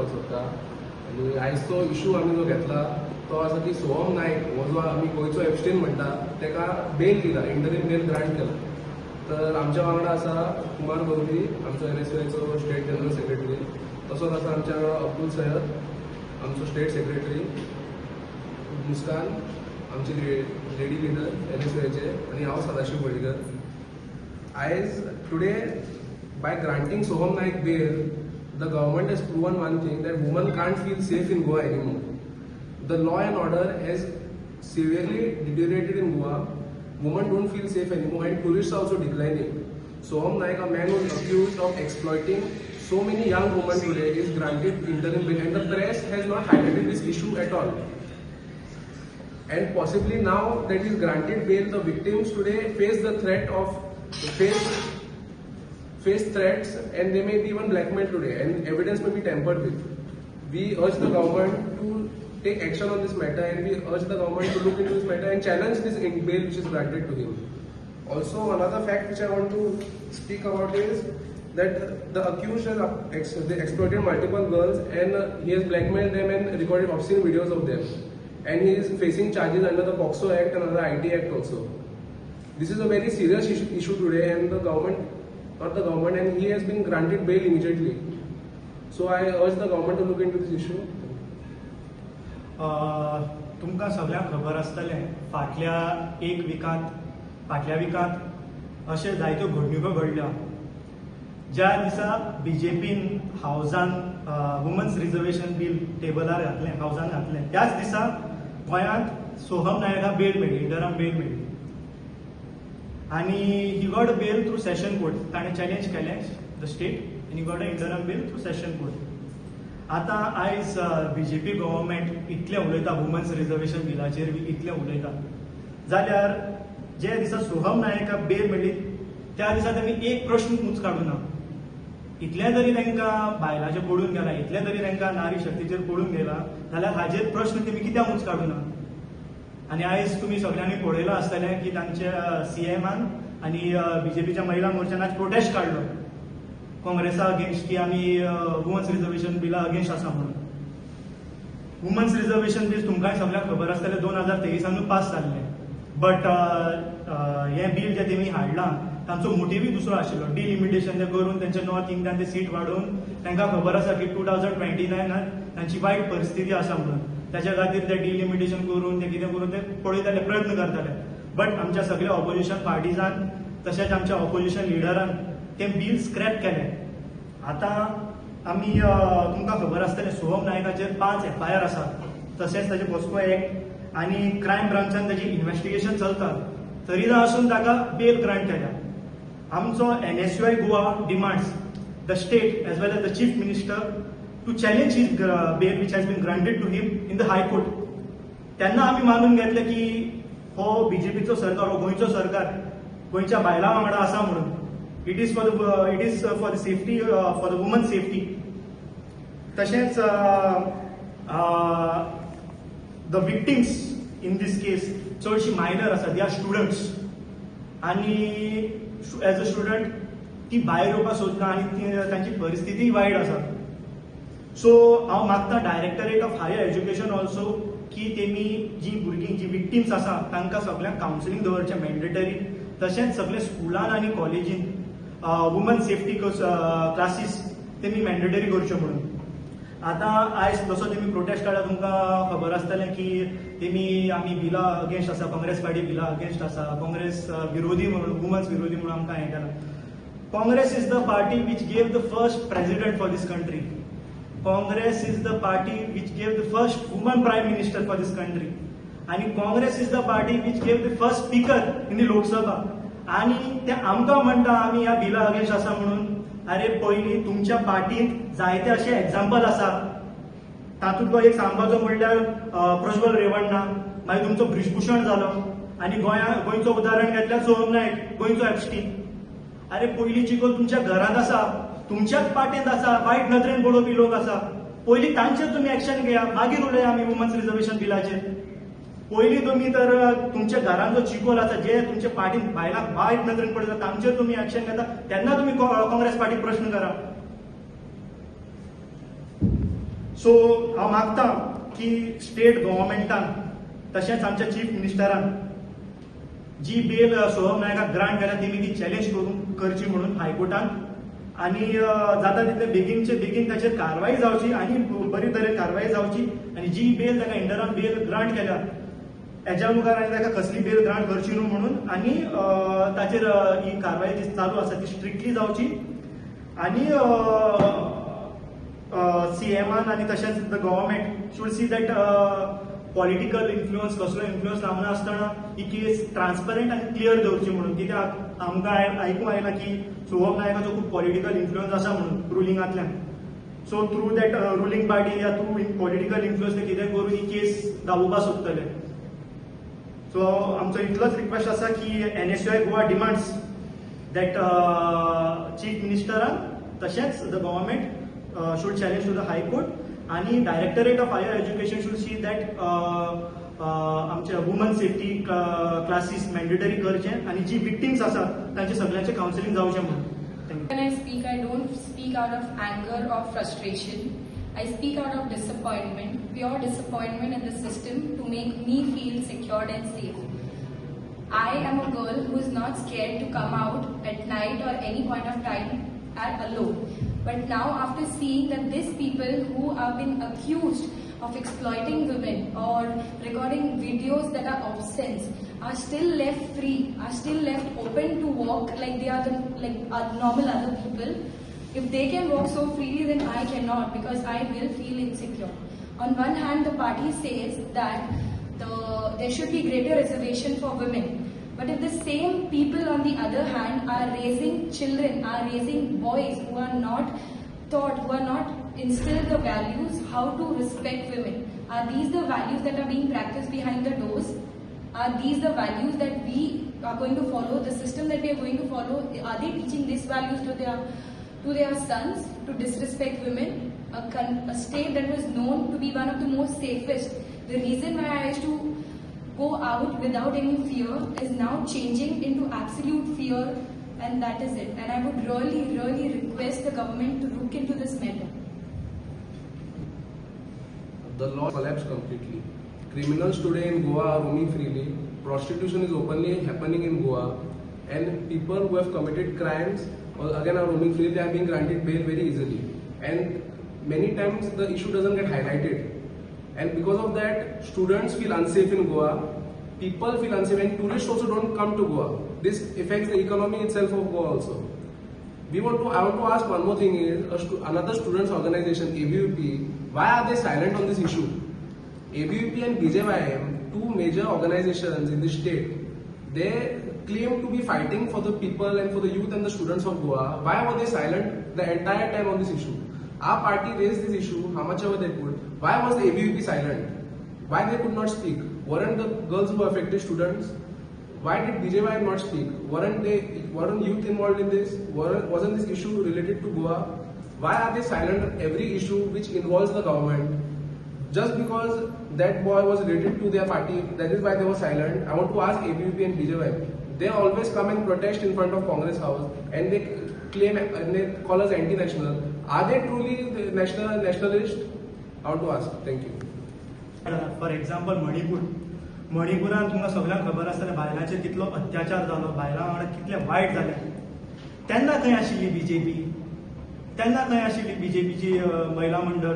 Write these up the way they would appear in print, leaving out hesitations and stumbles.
म्हणपाक सोदता. आनी आयजचो इशू आमी जो घेतला तो आसा की सोहम नायक हो जो आमी गोंयचो एप्स्टीन म्हणटा ताका बेल दिला, इंटरीम बेल ग्रांट केला. तर आमच्या वांगडा आसा कुमार गौरी, आमचो एनएसयूआयचो स्टेट जनरल सेक्रेटरी, तसोच आसा आमच्या वांगडा अब्दुल सयद, आमचो स्टेट सेक्रेटरी, मुस्कान आमची लेडी लिडर एनएसयूआयचे, आनी हांव सदाशिव बळीकर. आयज today by granting Soham Naik bail, the government has proven one thing, that women can't feel safe in Goa anymore. The law and order has severely deteriorated in Goa. Women don't feel safe anymore and tourists are also declining. Soham Naik, a man who is accused of exploiting so many young women today, is granted interim bail, and the press has not highlighted this issue at all. And possibly now that he is granted bail, the victims today face the threat of face threats, and they may be even blackmailed today, and evidence may be tampered with. We urge the government to take action on this matter, and we urge the government to look into this matter and challenge this bail which is granted to him. Also, another fact which I want to speak about is that the accused has exploited multiple girls, and he has blackmailed them and recorded obscene videos of them, and he is facing charges under the POCSO Act and under IT Act also. This is a very serious issue today, and the government, not the government, and he has been granted bail immediately. So I urge the government to look into this issue. तुमकां सगळ्यांक खबर आसतलें, फाटल्या एक विकांत, फाटल्या विकांत अशे जायत्यो घडणुको घडल्या. ज्या दिसा बीजेपीन हावजान वुमन्स रिजर्वेशन बील टेबलार घातलें, हावजान घातलें, त्याच दिसा गोंयांत सोहम नायका बेल मेळ्ळी, इंटरम बेल मेळ्ळी, आनी he got a bail through session court. ताणें चॅलेंज केलें the state आनी got a interim bail through session court. आतां आयज बीजेपी गव्हर्मेंट इतलें उलयता वुमन्स रिजर्वेशन बिलाचेर बी इतलें उलयता, जाल्यार जे दिसा सोहम नायका बेल मेळ्ळी त्या दिसा तेमी एक प्रश्न ऊंच काडूं ना. इतलें तरी तांकां बायलांचेर पडून गेला, इतलें तरी तांकां नारी शक्तीचेर पडून गेला, जाल्यार हाजेर प्रश्न तेमी कित्याक ऊंच काडूं ना? आनी आयज तुमी सगळ्यांनी पळयलां आसतलें की तांच्या सीएमान आनी बीजेपीच्या महिला मोर्चान आज प्रोटेस्ट काडलो काँग्रेसा अगेन्स्ट की आमी वुमन्स रिजर्वेशन बिला अगेन्स्ट आसा म्हणून. वुमन्स रिजर्वेशन बील तुमकांय सगळ्यांक खबर आसतलें 2023 पास जाल्लें, बट हें बील जें तेमी हाडलां तांचो मोटिव्हूय दुसरो आशिल्लो, डिलिमिटेशन ते करून तेंचे नॉर्थ इंडियान ते सीट वाडोवन तांकां खबर आसा की 2029 तांची वायट परिस्थिती आसा म्हणून, ताच्या खातीर ते डिलिमिटेशन करून ते कितें करून ते पळयताले, प्रयत्न करताले. बट आमच्या सगळ्या ऑपोजिशन पार्टीजान तशेंच आमच्या ऑपोजिशन लिडरान तें बील स्क्रॅप केलें. आतां आमी तुमकां खबर आसतलें सोहम नायकाचेर 5 FIR आसा, तशेंच ताचे पॉस्को एक्ट आनी क्रायम ब्रांचान ताची इन्वेस्टिगेशन चलता, तरी आसून ताका बेल ग्रांट केल्या. आमचो NSUI Goa demands the state as well as the chief minister to challenge his bail which has been granted to him in the high court. तेन्ना आमी मानून घेतलें की हो बीजेपीचो सरकार, हो गोंयचो सरकार गोंयच्या बायलां वांगडा आसा म्हणून. It is for the safety, for the woman safety. तशेंच the victims in this case चडशी मायनर आसा, they are students, आनी एज अ स्टुडंट ती भायर येवपाक सोदना आनी तांची परिस्थिती वायट आसा. सो हांव मागता directorate of higher education also की तेमी जी भुरगीं जी विक्टिम्स आसा तांकां सगळ्यांक कावन्सिलींग दवरचें मॅन्डेटरी, तशेंच सगळे स्कुलान आनी कॉलेजीन वुमन सेफ्टी क्लासीस तेमी मॅन्डेटरी करच्यो म्हणून. आतां आयज जसो तेमी प्रोटेस्ट काडला तुमकां खबर आसतलें की तेमी आमी बिला अगेन्स्ट आसा, काँग्रेस पार्टी बिला अगेन्स्ट आसा, काँग्रेस विरोधी म्हणून, वुमन्स विरोधी म्हणून आमकां हें केलां. Congress is the party which gave the first president for this country. Congress is the party which gave the first woman prime minister for this country. आनी Congress is the party which gave the first speaker in the Lok Sabha. आनी ते आमकां म्हणटा आमी ह्या बिला against आसा म्हणून. अरे पयलीं तुमच्या पार्टींत जायते अशे एग्जाम्पल आसा, तातूंतलो एक सांगपाचो म्हणल्यार प्रज्वल रेवण्णा, मागीर तुमचो ब्रिजभूषण जालो, आनी गोंयचो उदाहरण घेतल्यार सोहम नायक, गोंयचो एप्स्टीन. अरे पयलीं चिखोल तुमच्या घरांत आसा, तुमच्याच पार्टींत आसा, वायट नदरेन पळोवपी लोक आसा, पयलीं तांचेर तुमी एक्शन घेया, मागीर उलया आमी वुमन्स रिजर्वेशन बिलाचेर. पयलीं तुमी तर तुमच्या घरान जो चिखोल आसा, जे तुमच्या पार्टीन बायलांक वायट नदरेन पळयता तांचेर तुमी एक्शन घेता, तेन्ना तुमी काँग्रेस पार्टीक प्रश्न करा. सो हांव मागता की स्टेट गव्हर्मेंटान तशेंच आमच्या चीफ मिनिस्टरान जी बेल सोहम नायकाक ग्रांट केल्या तेमी ती चॅलेंज करून करची म्हणून हायकोर्टान आनी जाता तितले बेगीनचे बेगीन ताचेर कारवाई जावची आनी बरी तरेन कारवाई जावची आनी जी बेल ताका इंटराम बेल ग्रांट केल्या हेज्या मुखार आनी ताका कसली बेल ग्रांट करची न्हू म्हणून आनी ताचेर ही कारवाई जी चालू आसा ती स्ट्रिक्टली जावची आनी सीएमान आनी तशेंच the government should see that political influence कसलो इन्फ्लुयन्स लावना आसतना ही केस ट्रान्सपरंट आनी क्लियर दवरची म्हणून. कित्याक आमकां आयकूंक आयलां की सोहम नायकाचो खूब पॉलिटिकल इन्फ्लुयन्स आसा म्हणून रुलिंगांतल्यान. So through that ruling party या थ्रू पॉलिटिकल इन्फ्लुयन्स ते कितें करून ही केस दाबोवपाक सोदतले. सो आमचो इतलोच रिक्वेस्ट आसा की NSUI Goa demands that chief मिनिस्टरान तशेंच the government should challenge to the high court आनी directorate of higher education should see that आमचे वुमन सेफ्टी क्लासीस मॅन्डेटरी करचे आनी जी विक्टिम्स आसा तांचे सगळ्यांचे कावन्सिलींग जावचें म्हणून. Thank you. When I speak, I don't speak out of anger or frustration. I speak out of disappointment, pure disappointment in the system to make me feel secured and safe. I am a girl who is not scared to come out at night or any point of time alone. But now after seeing that these people who have been accused of exploiting women or recording videos that are obscene are still left free, are still left open to walk like they are normal other people. If they can walk so freely, then I cannot, because I will feel insecure. On one hand, the party says that there should be greater reservation for women. But if the same people on the other hand are raising children, are raising boys who are not taught, who are not instilled the values how to respect women, are these the values that are being practiced behind the doors? Are these the values that we are going to follow, the system that we are going to follow? Are they teaching these values to their sons, to disrespect women? A state that was known to be one of the most safest. The reason why I used to go out without any fear is now changing into absolute fear, and that is it. And I would really, really request the government to look into this matter. The law collapsed completely. Criminals today in Goa are roaming freely. Prostitution is openly happening in Goa, and people who have committed crimes again are roaming freely. They are being granted bail very easily, and many times the issue doesn't get highlighted. And because of that, students feel unsafe in Goa, people feel unsafe, and tourists also don't come to Goa. This affects the economy itself of Goa also. I want to ask one more thing is, another students organization, ABVP, why are they silent on this issue? ABVP and BJYM, two major organizations in the state, they claim to be fighting for the people and for the youth and the students of Goa. Why were they silent the entire time on this issue? Our party raised this issue, how much ever they could. Why was the ABVP silent? Why they could not speak? Weren't the girls who were affected students? Why did BJYM not speak? Weren't youth involved in this? Wasn't this issue related to Goa? Why are they silent on every issue which involves the government? Just because that boy was related to their party, that is why they were silent. I want to ask ABVP and BJYM. They always come and protest in front of Congress House and they claim and they call us anti-national. Are they truly the nationalist? I want to ask. Thank you. For example, Manipur. मणिपुरान तुमकां सगळ्यांक खबर आसतलें बायलांचेर कितलो अत्याचार जालो, बायलां वांगडा कितले वायट जालें. तेन्ना खंय आशिल्ली बीजेपी? तेन्ना खंय आशिल्ली बीजेपीची महिला मंडळ?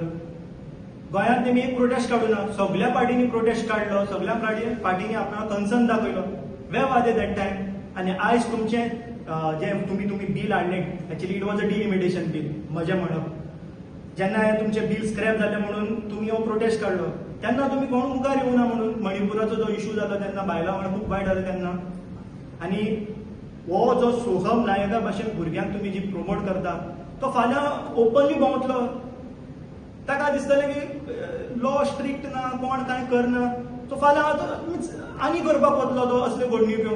गोंयांत तेमी एक प्रोटेस्ट काडूं ना, सगळ्या पार्टींनी प्रोटेस्ट काडलो, सगळ्या पार्टींनी आपलो कन्सर्न दाखयलो. Where were they that time? आनी आयज तुमचें जें तुमी बील हाडलें, actually it was a delimitation bill. म्हजें म्हणप, जेन्ना तुमचें बील स्क्रॅप जालें म्हणून तुमी हो प्रोटेस्ट काडलो, तेन्ना तुमी कोण मुखार येवना म्हणून मणिपुराचो जो इशू जालो तेन्ना बायलां वांगडा खूब वायट जालें तेन्ना. आनी हो जो सोहम नायका भाशेन भुरग्यांक तुमी जी प्रमोट करता, तो फाल्यां ओपनली भोंवतलो, ताका दिसतलें की लॉ स्ट्रिक्ट ना, कोण कांय करना, तो फाल्यां मिन्स आनी करपाक वतलो तो असल्यो घडणुक्यो.